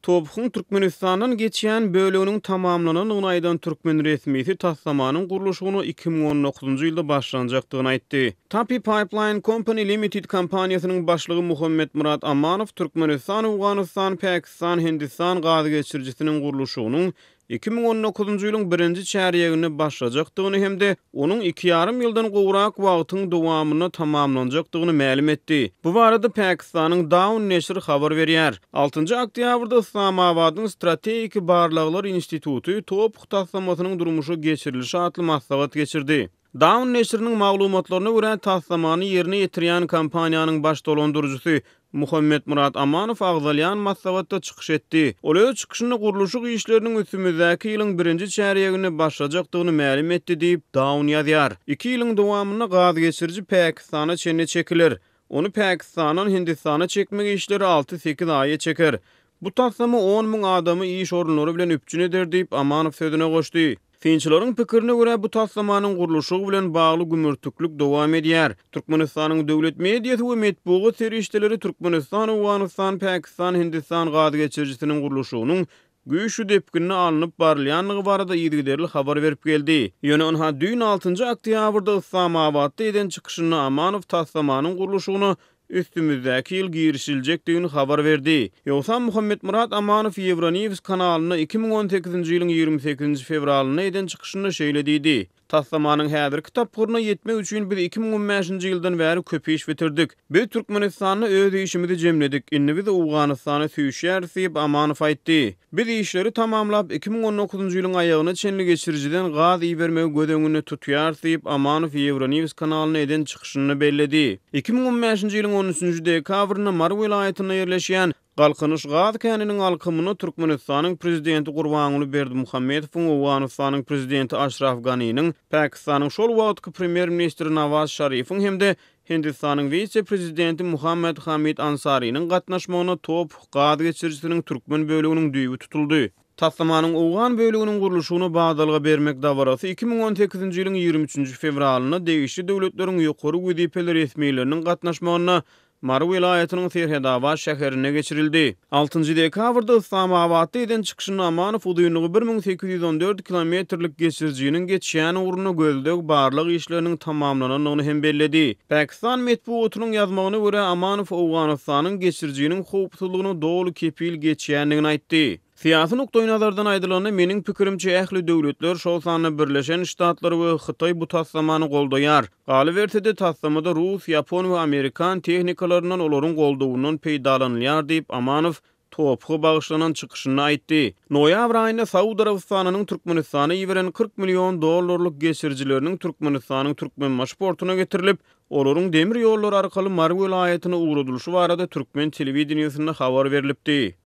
TOPH-yň Türkmenistandan geçýän böleginiň tamamlanandygyny aýdan türkmen resmisi taslamanyň gurluşygyna 2019-njy ýylda başlanjakdygyny aýtdy. Tapi Pipeline Company Limited kompaniýasynyň başlygy Muhammetmyrat Amanow Türkmenistan, Owganystan, Pakistan, Hindistan gaz geçirijisiniň gurluşygynyň 2019-njy ýylyň birinji çärýeginde başlajakdygyny hem-de onuň iki ýarym ýyldan gowrak wagtyň dowamynda tamamlanjakdygyny mälim etdi. Bu barada Pakistanyň Dawn neşiri habar berýär. Altynjy oktýabrda Yslamabadyň Strategik barlaglar instituty TOPH taslamasynyň durmuşa geçirilişi atly maslahat geçirdi. Dawn neşiriniň maglumatlaryna görä, taslamany ýerine ýetirýän kompaniýanyň baş dolandyryjysy Muhammetmyrat Amanow agzalýan maslahatda çykyş etdi. Ol öz çykyşynda gurluşyk işleriniň üstümizdäki ýylyň birinji çärýeginde başlajakdygyny mälim etdi diýip, Dawn ýazýar. Iki ýylyň dowamynda gaz geçiriji Pakistana çenli çekiler. Ony Pakistandan Hindistana çekmek işleri alty-sekiz aýa çeker. Bu taslama 10 000 adamy iş orunlary bilen üpjün eder diýip, Amanow sözüne goşdy. Synçylaryň pikirine görä, bu taslamanyň gurluşygy bilen bagly gümürtiklik dowam edýär. Türkmenistanyň döwlet mediasy we metbugat serişdeleri Türkmenistan, Owganystan, Pakistan, Hindistan gaz geçirijisiniň gurluşygynyň güýçli depginde alnyp barylýandygy barada yzygiderli habar berip geldi. Ýöne ynha düýn altynjy oktýabrda Yslamabatda eden çykyşynda Amanow taslamanyň gurluşygyna üstümizdäki ýyl girişiljekdigini habar berdi. Ýogsam Muhammetmyrat Amanow Euronews kanalynda 2018-nji ýylyň 28-nji fewralynda eden çykyşynda şeýle diýdi, Taslamanyň häzirki tapgyryna ýetmek üçin biz 2015-nji ýyldan bäri köp iş bitirdik. Biz Türkmenistanda öz işimizi jemledik, indi biz Owganystana süýşýäris diýip, Amanow aýtdy. Biz işleri tamamlap, 2019-njy ýylyň aýagyna çenli geçirijiden gaz ibermegi göz öňünde tutýarys diýip, Amanow Euronews kanalynda eden çykyşynda belledi. 2015-nji ýylyň on üçünji dekabrynda Mary welaýatynda ýerleşýän Galkynyş gaz käniniň alkymynda Türkmenistanyň Prezidenti Gurbanguly Berdimuhamedowyň, Owganystanyň Prezidenti Aşraf Ganiniň, Pakistanyň şol wagtky Premýer-ministri Nawaz Şarifiň hem-de Hindistanyň wise-prezidenti Muhammed Hamid Ansariniň gatnaşmagynda TOPH gaz geçirijisiniň türkmen böleginiň düýbi tutuldy. Taslamanyň owgan böleginiň gurluşygyna badalga bermek dabarasy 2018-nji ýylyň 23-nji fewralynda degişli döwletleriň ýokary wezipeli resmileriniň gatnaşmagynda Mary welaýatynyň Serhetabat şäherinde geçirildi. Altynjy dekabrda Yslamabatda eden çykyşynda Amanow uzynlygy 1814 kilometrlik geçirijiniň geçýän ugrunda gözleg-barlag işleriniň tamamlanandygyny hem belledi. Pakistan metbugatynyň ýazmagyna görä, Amanow Owganystanyň geçirijiniň howpsuzlygyna doly kepil geçýändigini aýtdy. Syýasy nukdaýnazardan aýdylanda, meniň pikirimçe, ähli döwletler, şol sanda Birleşen Ştatlar we Hytaý bu taslamany goldaýar. Galyberse-de, taslamada rus, ýapon we amerikan tehnikalaryndan, olaryň goldawyndan peýdalanylýar diýip, Amanow TOPH-a bagyşlanan çykyşynda aýtdy. Noýabr aýynda Saud Arabystanynyň Türkmenistana iberen 40 million dollarlyk geçirijileriniň Türkmenistanyň Türkmenbaşy portuna getirilip, olaryň demir ýollar arkaly Mary welaýatyna ugradylyşy barada türkmen telewideniýesinde habar berlipdi.